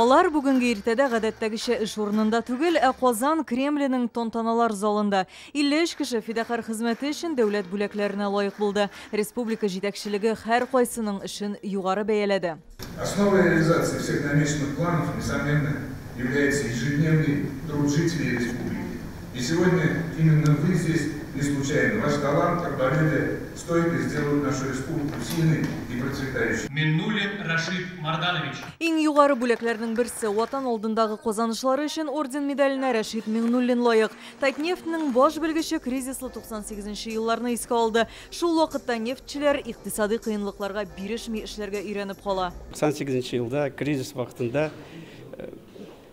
Алар бүгенге иртәдә гадәттәгечә эш урынында түгел, ә Казан Кремленең тантаналар залында. 53 кеше фидакарь хезмәте өчен дәүләт бүләкләренә лаек булды. Республика җитәкчелеге һәркайсының эшен югары бәяләде. Основой реализации всех намеченных планов, несомненно, является ежедневный труд жителей республики. И сегодня именно вы здесь не случайно. Ваш талант, трудолюбие, стойкость сделают нашу республику сильной и процветающей. Миннуллин Рашид Марданович. Иң югары бүләкләрнең берсе Ватан алдындагы казанышлары өчен орден медаленә Рәшит Миңнуллин лаек. Татнефтьнең баш белгече кризислы 98 елларны искә алды. Шул вакытта нефтьчеләр икътисади кыенлыкларга бирешми эшләргә өйрәнеп кала. 98 елда кризис вакытында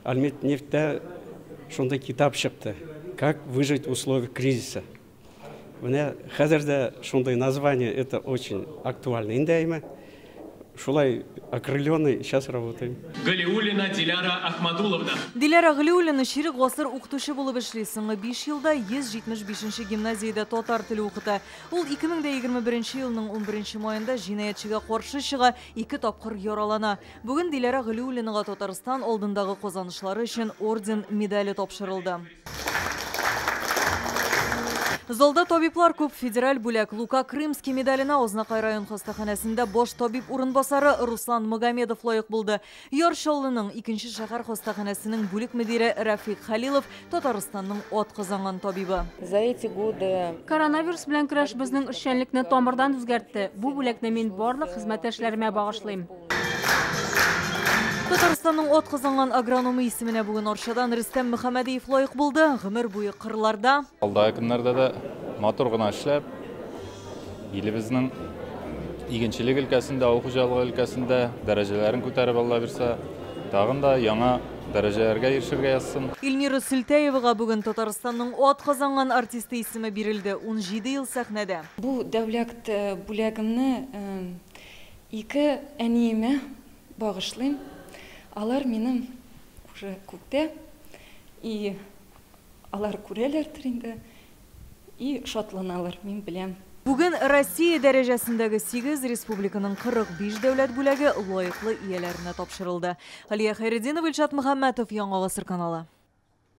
Альметнефтьтә шундый китап чыкты. Как выжить в условиях кризиса. Менә хәзер дә шундый название, это очень актуально инде әйме. Шулай окрыленный сейчас работаем. Галиуллина Диляра Ахмадуловна. Диляра Галиуллина чирек гасыр укытучы булып эшли. Соңгы 5 елда 175 гимназиядә татар теле укыта. Ул 2021 елның 11 маенда җинаятьчегә каршы чыга, ике тапкыр яралана. Бүген Диляра Галиуллинага Татарстан алдындагы казанышлары өчен орден медале тапшырылды. Залда табиблар күп. Федераль бүләк Лука Крымский медаленә Азнакай район хастаханәсендә баш табиб урынбасары Руслан Магомедов лаек булды. Яр Чаллының икенче шәһәр хастаханәсенең бүлек мөдире Рафик Халилов Татарстанның атказанган табибы. За эти годы Коронавирус белән көрәш безнең эшчәнлекне тамырдан үзгәртте. Бу бүләкне мин барлык хезмәттәшләремә багышлыйм. Татарстанның атказанган агрономы исеменә бүген Арчадан Рөстәм Мөхәммәдиев лаек булды. Гомер буе кырларда. Алдагы көннәрдә дә матур гына эшләп, илебезнең игенчелек өлкәсендә, авыл хуҗалыгы өлкәсендә дәрәҗәләрен күтәреп, Алла бирсә, тагын да яңа дәрәҗәләргә ирешергә язсын. Эльмира Сөлтәевага бүген Татарстанның атказанган артисты исеме бирелде. 17 ел сәхнәдә. Бу дәүләт бүләгемне ике әниемә багышлыйм. Алар минем уже күктә, и алар күрәләрдер инде, и шатланалар, мин беләм. Бүген Россия дәрәҗәсендәге 8 республиканың 45 дәүләт бүләге лаеклы ияләренә тапшырылды. Алия Хәйретдинова, Илшат Мөхәммәтов, Яңа Гасыр каналы.